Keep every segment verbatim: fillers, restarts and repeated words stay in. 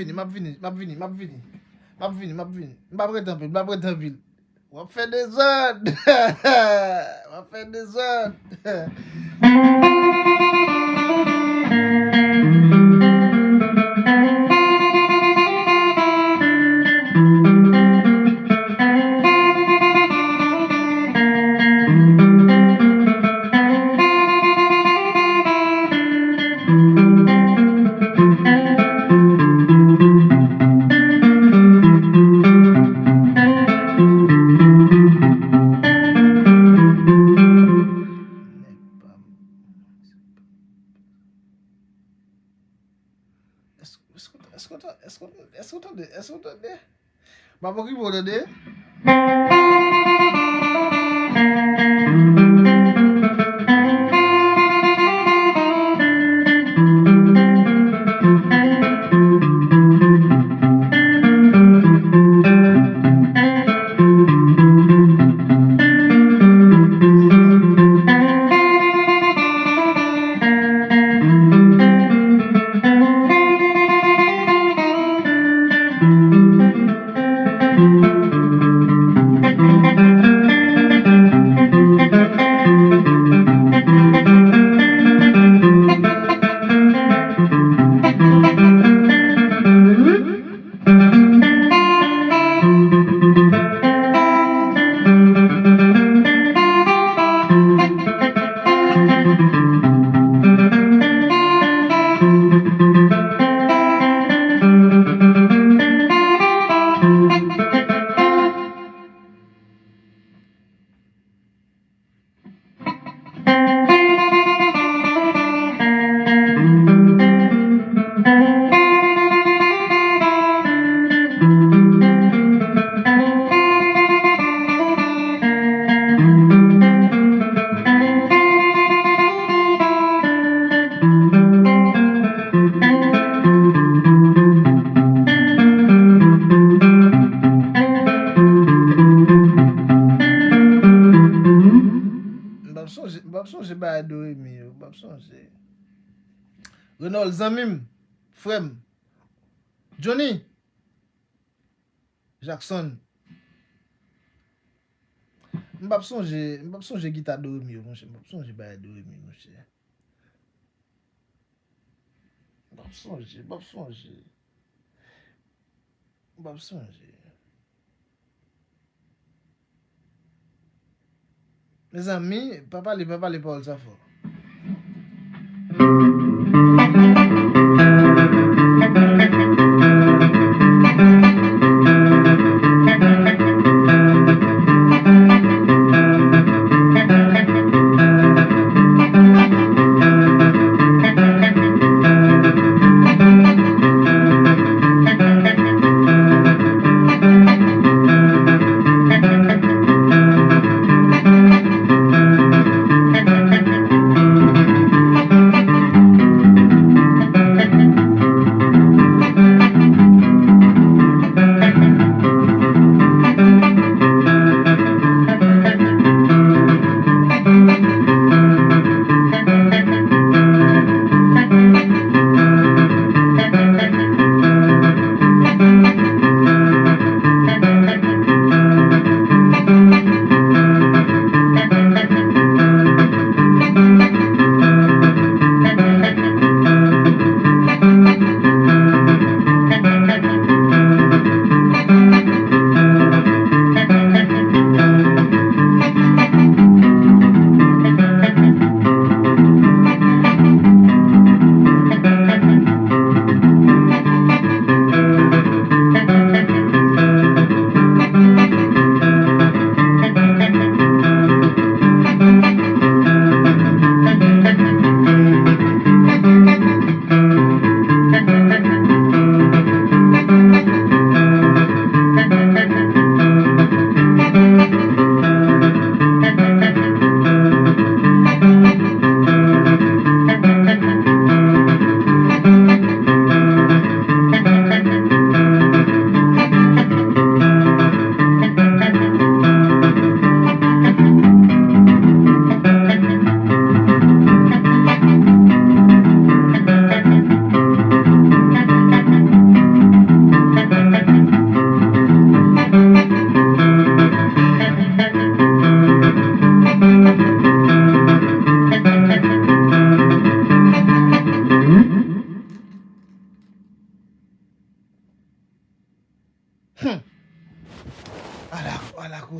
vini, m ap vini, m ap vini, m ap vini. M ap vini, m ap vini. M p ap ret anpil, m p ap ret anpil. W ap fè dezòd. W ap fè dezòd. Èske, èske, èske w ta-, èske w ta-, èske w tande? Èske w tande? M ap okipe w, tande. M p ap sonje, m p ap sonje bagay Doremi yo, m p ap sonje. Renold, zanmi m, frè m, Johnny, Jackson. M p ap sonje, m p ap sonje gita Doremi yo, monchè. M p ap sonje bagay Doremi, monchè. M p ap sonje, m p ap sonje. M p ap sonje. Mezanmi, pa pale, pa pale pawòl sa fò.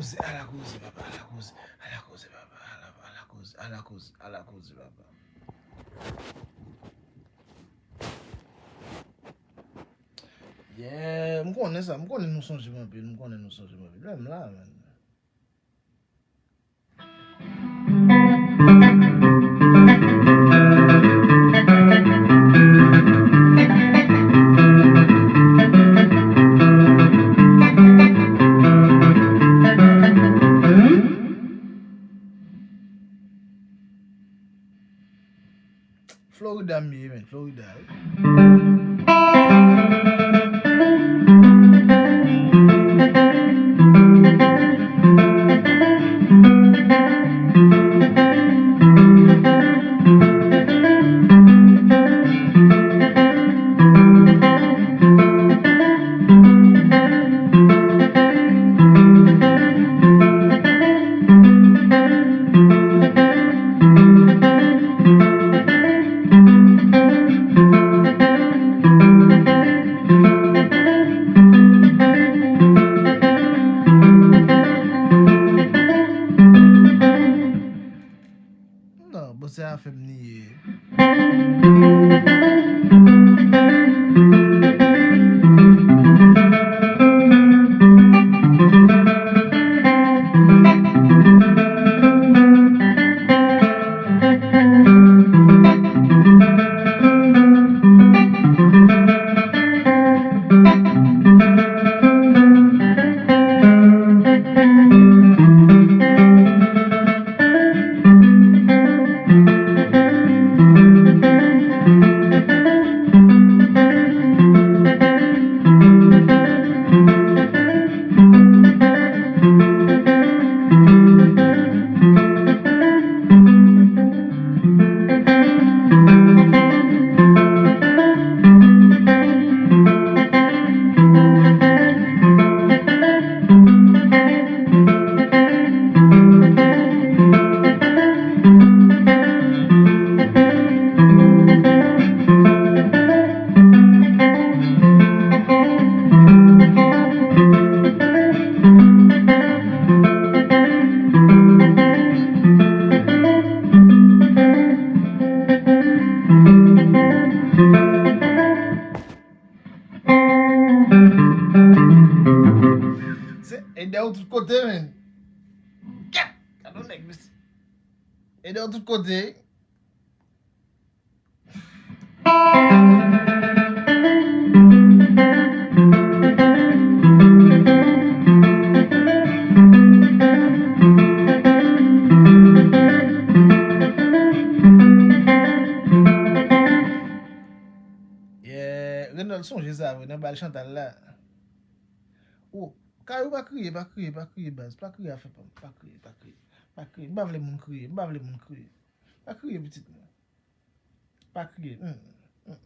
Ala koze, papa, ala koze, ala koze, papa, ala, ala koze, ala koze, ala koze, papa. Yeah, m konnen sa, m konnen nou sonje m anpil, m konnen nou sonje m anpil. Menm la, menm. Florida m ye, men, Florida, wi. Non, bon, se afè m li ye. Se ede w tout kote, men. Gad, gad yon nèg, mesye. Ede w tout kote. Yeah, Renold sonje sa vre nan bal Chantal la. Oh, Kayou, pa kriye, pa kriye, pa kriye, baz. Pa kriye, afè pa m. Pa kriye, pa kriye. Pa kriye. M pa vle moun kriye. M pa vle moun kriye. Pa kriye, pitit mwen. Pa kriye. Hmm, hmm.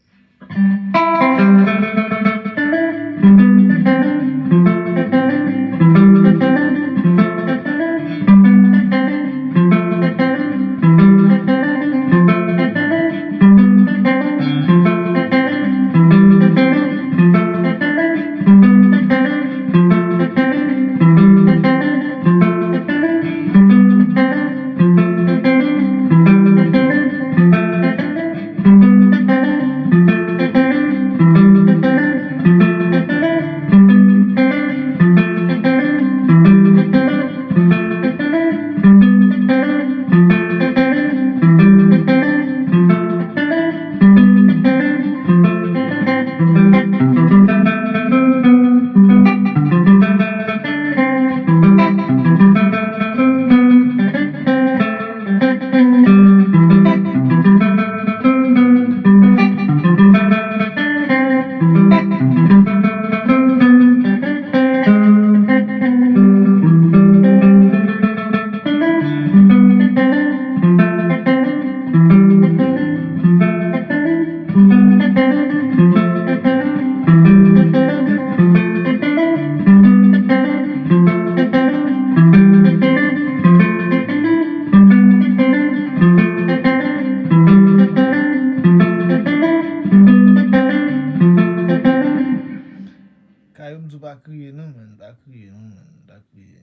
Kayou, m di w pa kriye non, man, pa kriye non, man, pa kriye.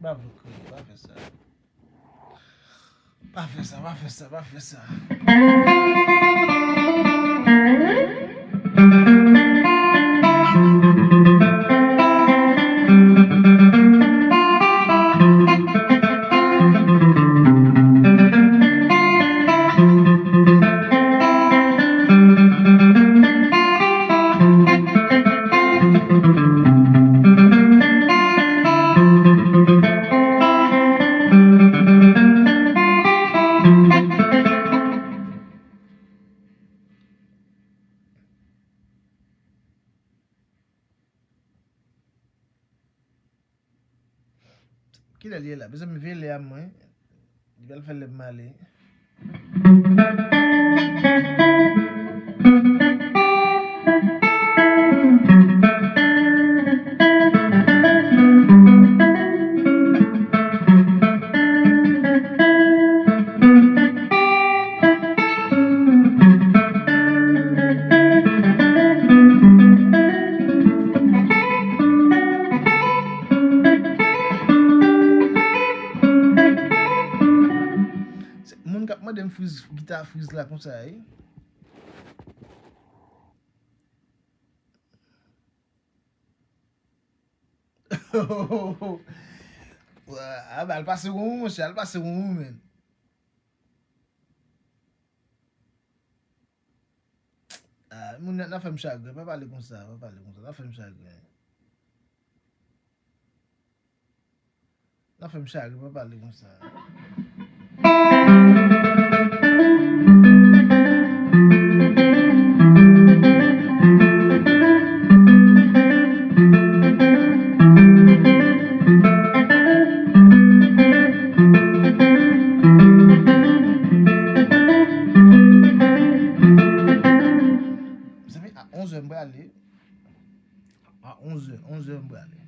Pa vle kriye, pa fè sa. Pa fè sa, pa fè sa, pa fè sa. Kilè l ye la? Mezanmi, veye lè a mwen. Li pral fè lè m ale. Se moun k ap mande m friz, gita friz la konsa, wi. Ah, al pase wonwon, monchè, al pase wonwon, menn. Ah, moun nan, nan fè m chagren, pa pale konsa, pa pale konsa, nan fè m chagren. Nan fè m chagren, pa pale konsa. Mezanmi, a onzè m prale. A onzè, onzè m prale.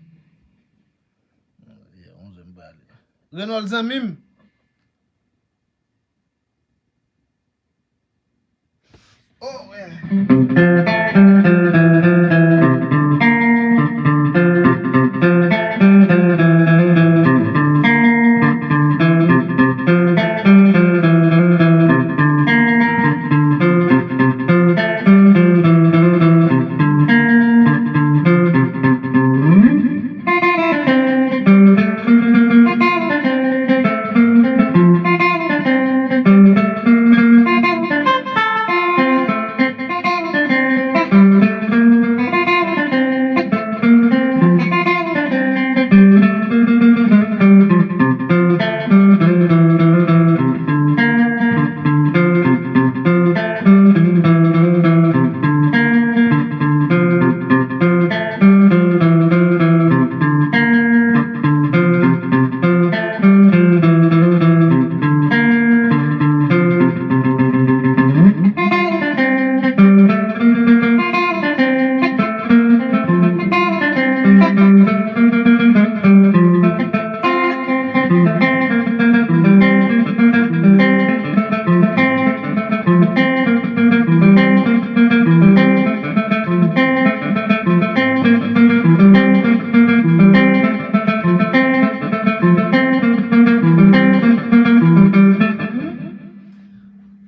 Yeah, onzè m prale. Renold zanmi m. Oh, yeah.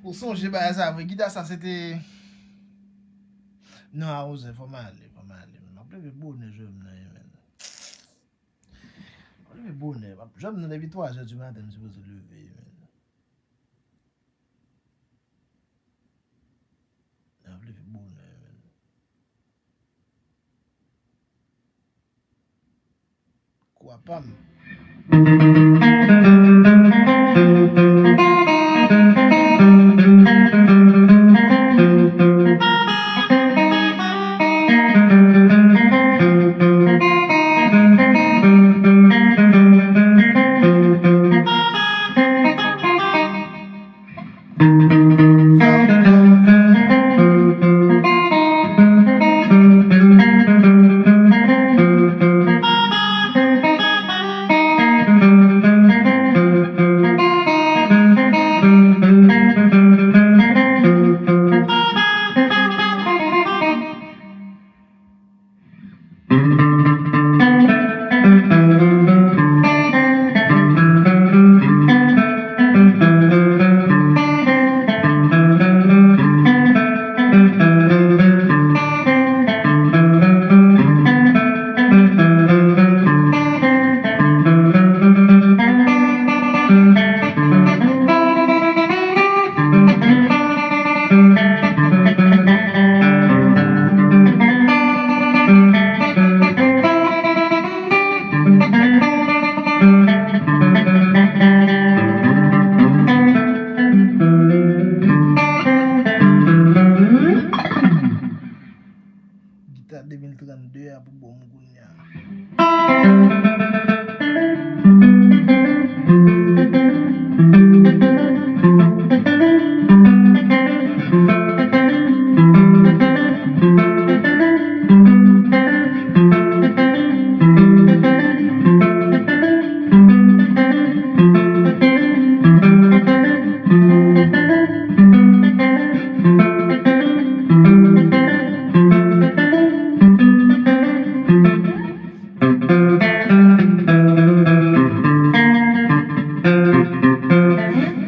Ou sonje bagay sa vre? Gita sa se te. Non, a onzè, fò m ale, fò m ale. M ap leve bonè jodi a, menn. M ap leve bonè. M ap, jodi a, depi twa zè di maten, m sipoze leve, menn. M ap leve bonè, menn. Kwa pa m. de mil trannde a pou bon m kounye a.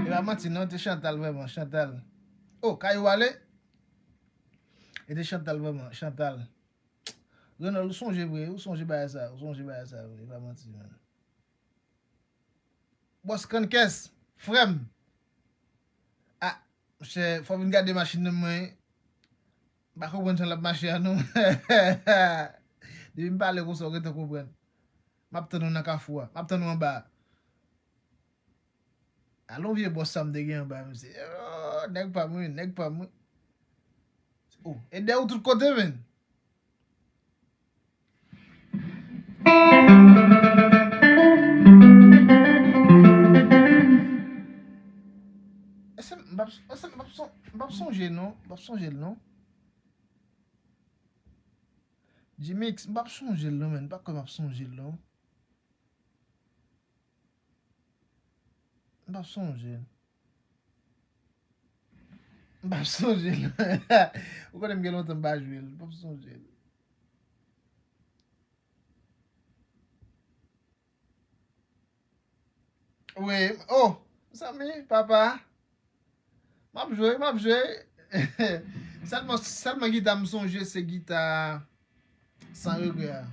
E pa manti non, te Chantal vrèman, Chantal. Oh, Kayou ale? E te Chantal vrèman, Chantal. Renold, ou sonje vre, ou sonje bagay sa, ou sonje bagay sa vre, e pa manti, man. Bòs Kannkès, frè m. Ah, monchè, fò w vin gade machin nan mwen. M pa konprann jan l ap mache a non. Depi m pale konsa, ou gentan konprann. M ap tann ou nan kafou a. M ap tann ou anba a. Alon vye bòs sa m te gen anba, mesye. Oh, nèg pa m wi, nèg pa m wi. Oh, e dèyè ou tout kote, menn. Èske m p ap, èske m p ap son-, m p ap sonje l non, m p ap sonje l non. G-Mix, m p ap sonje l non, menn, m pa kwè m ap sonje l non. M p ap sonje l. M p ap sonje l. Ou konnen m gen lontan m pa jwe l. M p ap sonje l. Wi, oh, zanmi, papa. M ap jwe, m ap jwe. Sèlman, sèlman gita m sonje se gita San regrè a.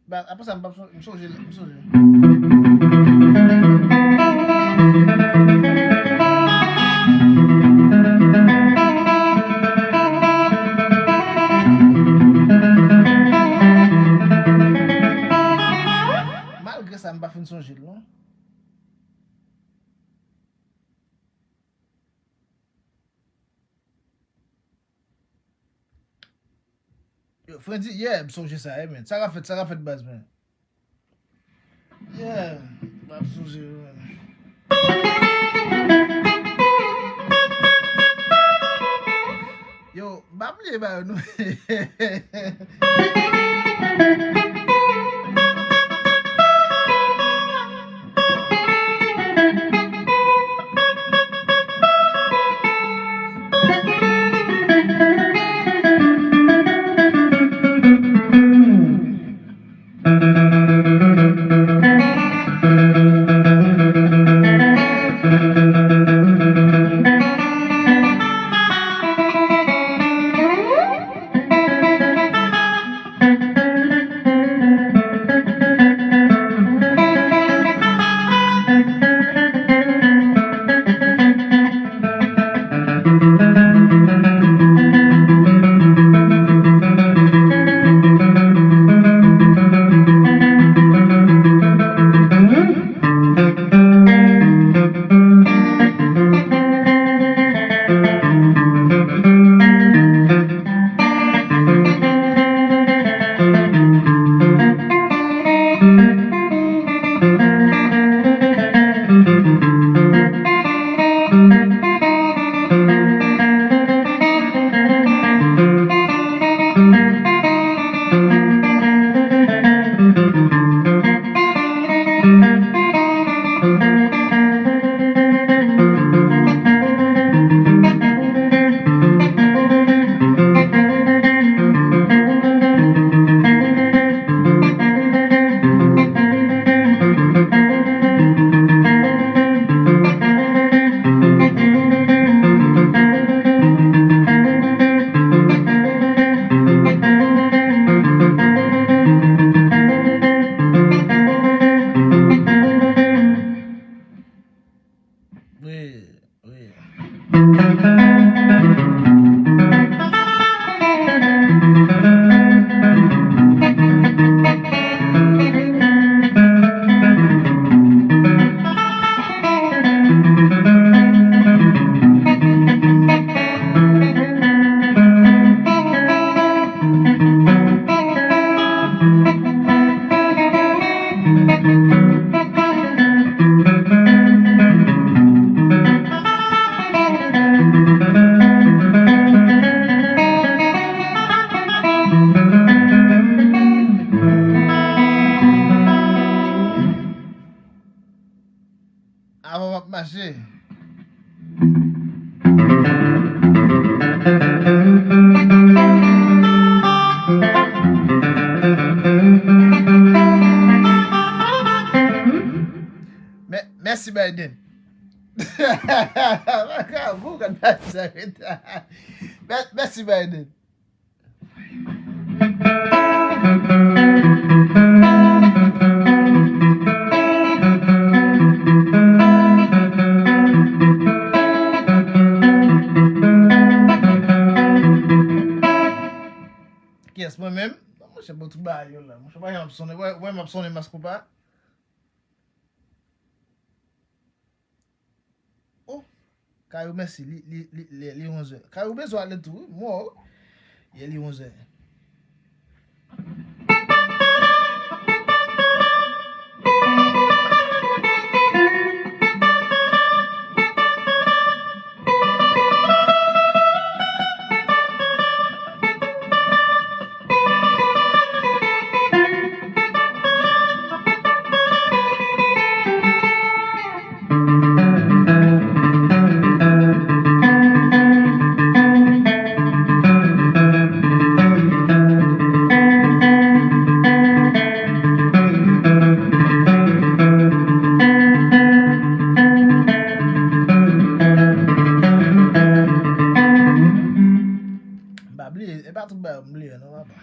Ba, apre sa, m p ap son-, m sonje, m sonje. Malgre sa, m pa fin sonje l, non. Yo, Freddy, yeah, m sonje sa, eh, man. Sa ka fèt, sa ka fèt, baz, man. Yeah, m ap sonje, man. Yo, m pa bliye ba yo, non. Avan w ap mache. Mè-, mèsi, Biden. Mè-, mèsi, Biden. Kiyès, mwen menm? Monchè, bon, tout bagay yo la. Monchè, pa jan m ap sonnen. Wè, wè, m ap sonnen mas konpa. Oh, Kayou, mèsi, li, li, li, li, li onzè. Kayou bezwen ale tou, wi, mò, wi. Ye, li onzè. M pa bliye, e pa tout bagay m bliye non, papa.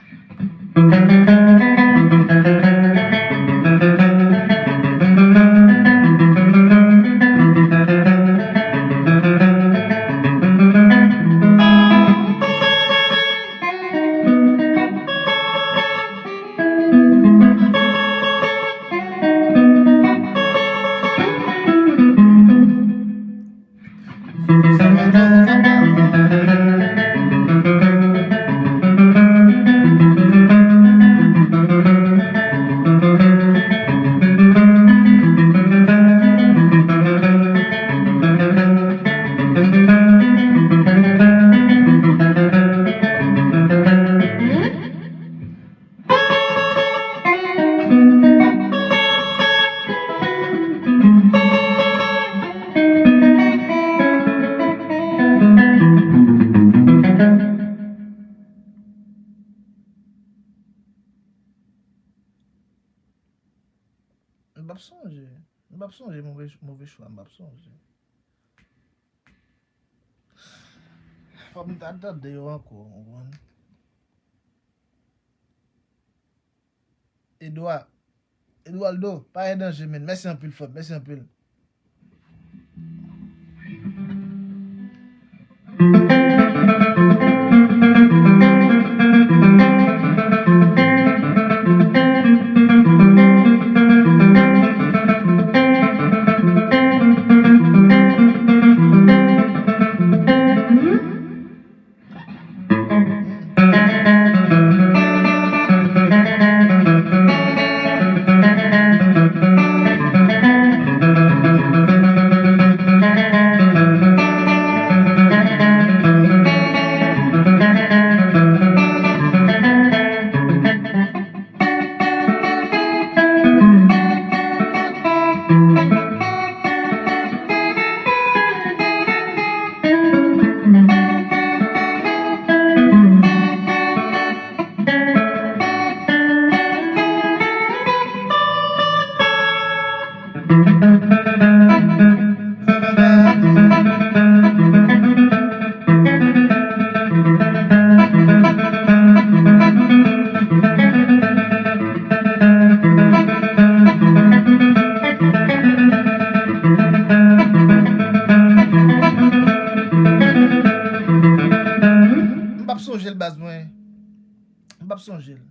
M p ap sonje. M p ap sonje move, move chwa, m p ap sonje. Fò m ta tande yo ankò, w konprann? Edwa, Eduardo, pa gen danje, men. Mèsi anpil, frè m. Mèsi anpil. M p ap sonje l, baz mwen. M p ap sonje l.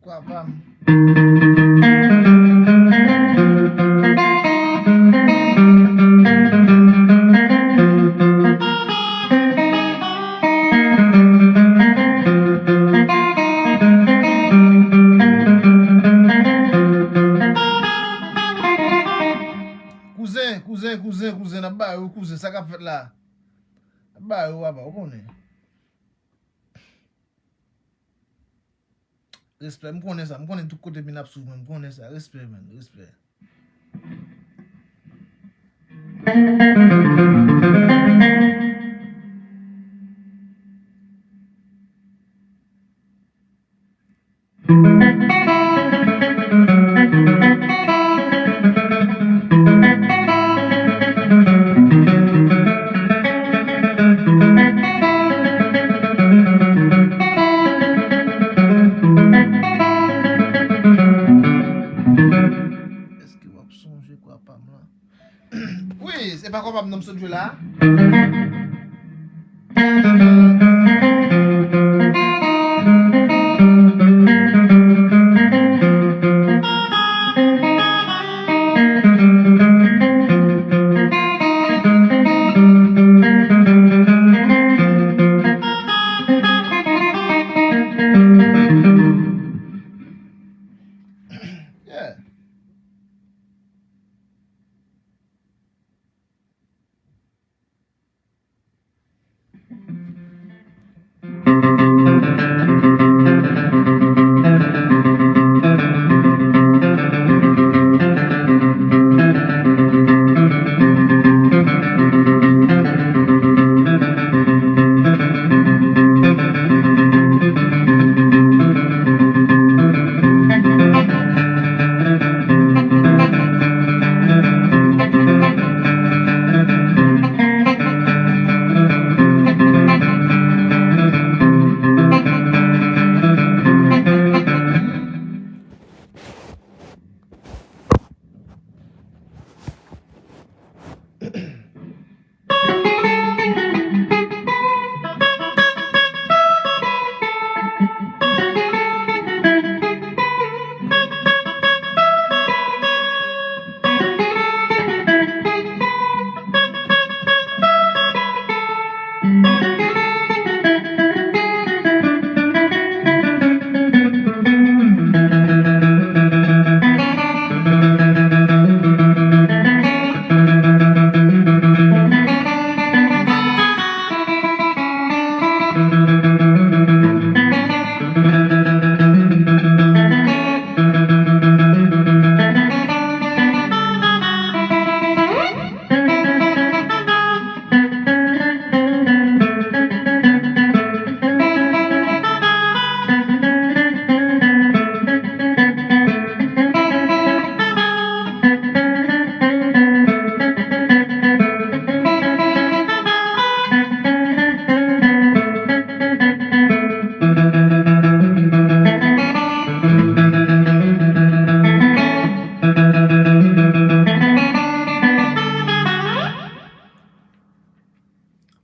Kwa pa m. Kouzen, kouzen, kouzen, kouzen, n ap ba yo, kouzen, sa k ap fèt la? N ap ba yo, papa, ou konnen. Respè, m konnen sa. M konnen tout kote moun ap swiv mwen. M konnen sa. Respè, man. Respè. Èske w ap sonje kwa pa m lan? Wi, se pa kwa pa m nan m sot jwe la. Yeah.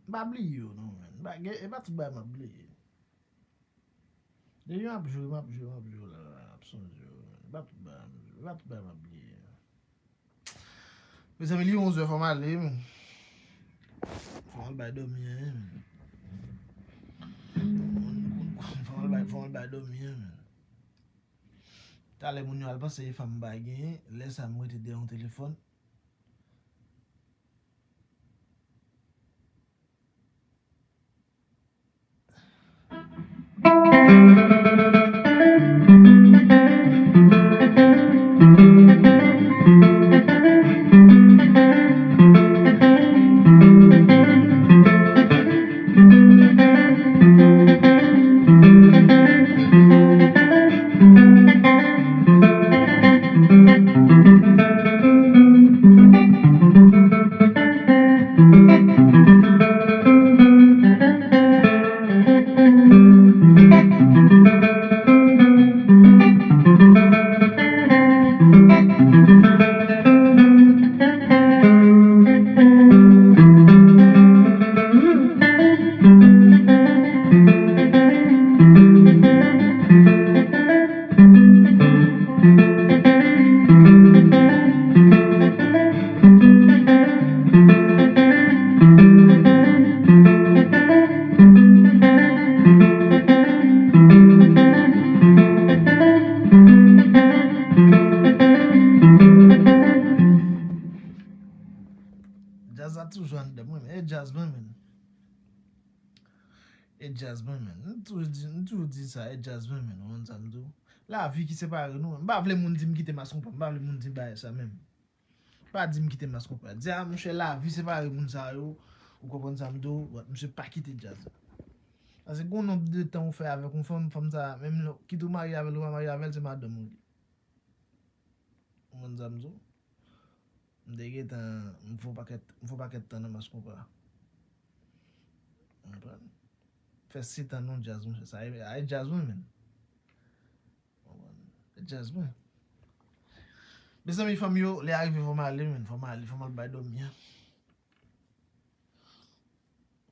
M pa bliye yo non, man. M pa gen, e pa tout bagay m ap bliye. Depi m ap jwe, m ap jwe, m ap jwe, la, la, la, m ap sonje yo, man. E pa tout bagay m ap jwe, e pa tout bagay m ap bliye. Mezanmi, li onzè, fò m ale, man. Fò Fò m al bay dòmi an, men. Fò m al bay, fò m al bay dòmi an, men. Talè moun yo al panse e fanm m bay genyen, lè sa m rete dèyè yon telefòn. Djaz la toujou anndan mwen, men e djaz mwen, men. E djaz mwen, men. M toujou di, m toujou di sa, e djaz mwen, men. Ou konn sa m di w? Lavi ki separe nou. M pa vle moun di m kite mas konpa. M pa vle moun di bagay sa menm. Pa di m kite mas konpa. Di a, monchè, lavi separe moun sa yo. Ou konprann sa m di w? But, misye pa kite djaz la. Paske gon nonb de tan ou fè avèk yon fanm, fanm sa, menm lè, kit ou marye avè l ou pa marye avè l, se madanm ou li. Ou konprann sa m di w? M te gentan, m fè yon pakèt, m fè yon pakèt tan nan mas konpa. Ou konprann? Fè sèt an nan djaz, monchè. Sa e, a e djaz mwen, men. Ou konprann? E djaz mwen. Mezanmi, fanm yo, lè a rive, fò m ale, men. Fò m ale, fò m al bay dòmi an.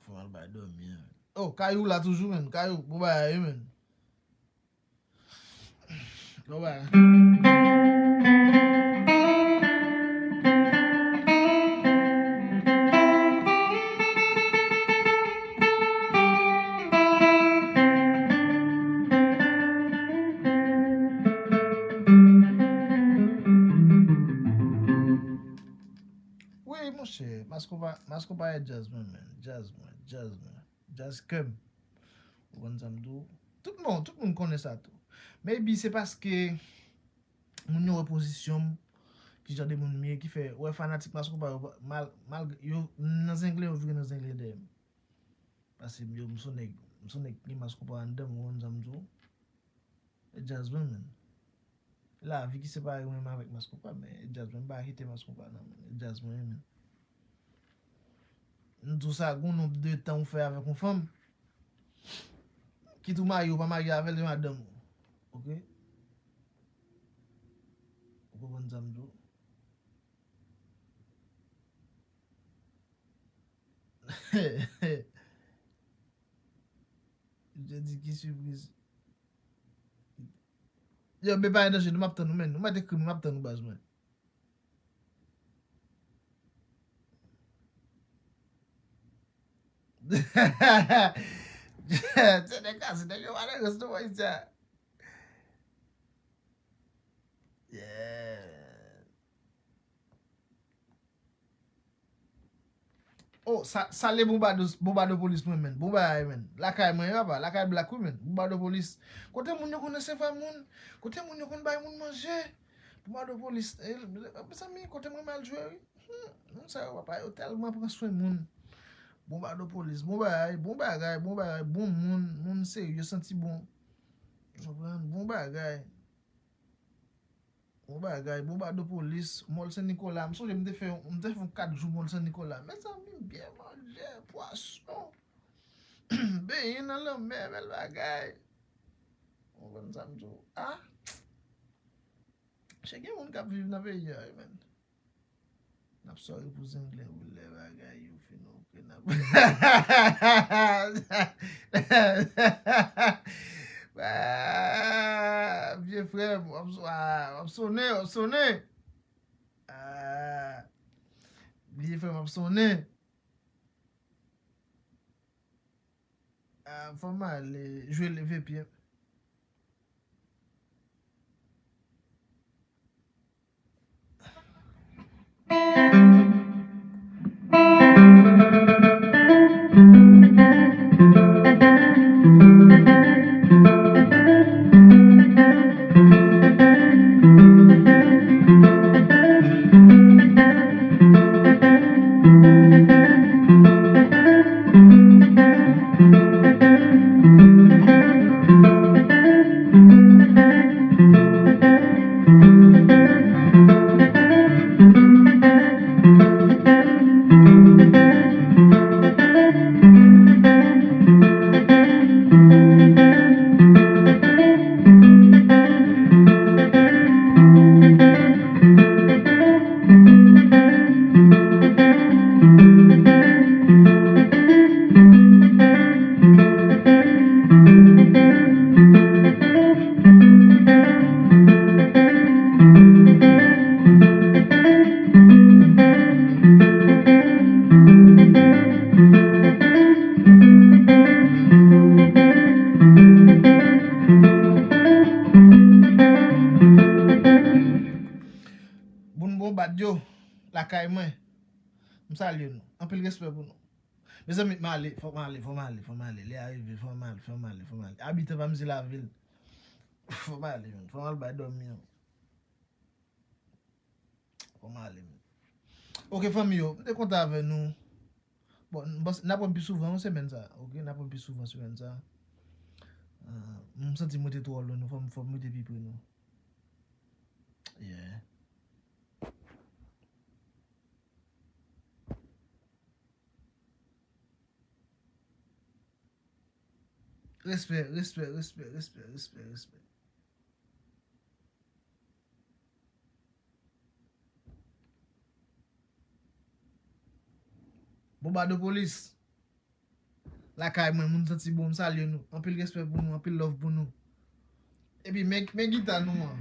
Fò m al bay dòmi an, men. Oh, Kayou la toujou, men. Kayou, bon bagay, men. Bon bagay. Wi, monchè, mas konpa, mas konpa e djaz mwen, men. Djaz mwen, djaz mwen. Djaz kè m. Ou konn sa m di w? Tout moun, tout moun konnen sa tou. Maybe se paske moun yo wè pozisyon m, ki jan de moun m ye, ki fè, wè fanatik mas konpa yo, mal, mal, yo nan zengle, yo vire nan zengle dèyè m. Paske m, yo, m se yon nèg, m se yon nèg ki gen mas konpa anndan m, ou konn sa m di w? E djaz mwen, men. Lavi ki separe mwen menm avèk mas konpa, men e djaz mwen, m pa kite mas konpa, non, men. E djaz mwen, men. M di w sa, gon nonb de tan ou fè avèk yon fanm. Kit ou marye ou pa marye avè l, se madanm ou. Oke? Ou konprann sa m di w? Jodi ki sipriz. Yo, men pa gen danje, non, m ap tann ou, men. Ou mèt ekri m, m ap tann ou, baz mwen. Se nèg la, se nèg yo pa nan rès non, Ayiti a. Yeah. Oh, sa, salye Bonbado, Bonbado polis mwen, men. Bon bagay, men. Lakay mwen, papa. Lakay Black, wi, men. Bonbado polis. Kote moun yo konn resevwa moun? Kote moun yo konn bay moun manje? Bonbado polis. E, mezanmi, kote mwen mal jwe, wi. Hmm, moun sa yo, papa, yo tèlman pran swen moun. Bonbado polis. Bon bagay, bon bagay, bon bagay. Bon moun, moun serye, santi bon. Ou konprann? Bon bagay. Bon bagay, Bonbado polis, Mòl Sen Nikola. M sonje m te fè, m te fè yon kat jou Mòl Sen Nikola. Mezanmi, m byen manje, pwason. Benyen nan lanmè, bèl bagay. Ou konprann sa m di w? Ah! Chè gen moun k ap viv nan peyi a, wi, men. N ap sòri pou Zenglen, wi, lè bagay yo fin, oke, n ap. Ah, vye frè m, w ap so-, ah, w ap sonnen, w ap sonnen. Ah, vye frè m ap sonnen. Ah, fò m ale jwe leve pye. Moun bon bat yo lakay mwen. M salye nou. Anpil respè pou nou. Mezanmi, m ale, fò m ale, fò m ale, fò m ale. Lè a rive, fò m ale, fò m ale, fò m ale. Abitan pa m se lavil. Fò m ale, menm. Fò m al bay dòmi an. Fò m ale, menm. Oke, fanmi yo, m te kontan avè nou. Bon, m panse, n ap wè m pi souvan, wi, semèn sa. Oke, n ap wè m pi souvan semèn sa. Ah, m santi mwen te twò lwen nou, fò m, fò m rete pi pre nou. Yeah. Respè, respè, respè, respè, respè, respè. Bonbadopolis. Lakay mwen, moun santi bon, m salye nou. Anpil respè pou nou, anpil love pou nou. Epi men, men gita nou an.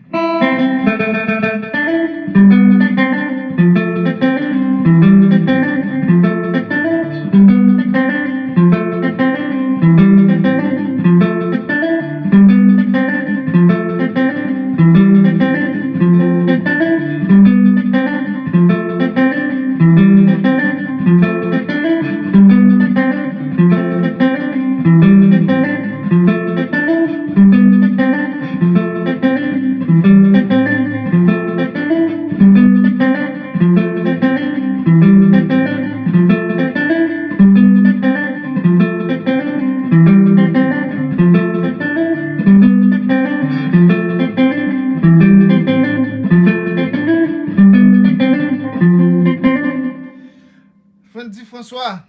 Frendy François,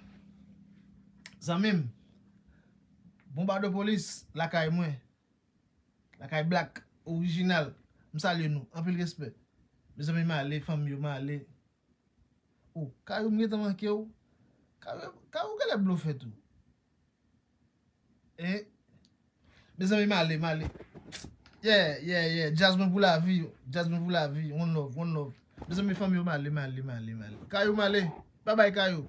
zanmi m, Bonbadopolis, lakay mwen, lakay Black, orijinal, m salye nou, anpil respè. Mezanmi, m ale, fanmi yo, m ale. Oh, Kayou, m gentan manke w. Kayou, Kayou genlè blofè tou. Eh, mezanmi, m ale, m ale. Yeah, yeah, yeah. Djaz mwen pou lavi, djaz mwen pou lavi. One love, one love. Mezanmi, fanmi yo, m ale, m ale, m ale, m ale. Kayou, m ale. Babay, Kayou.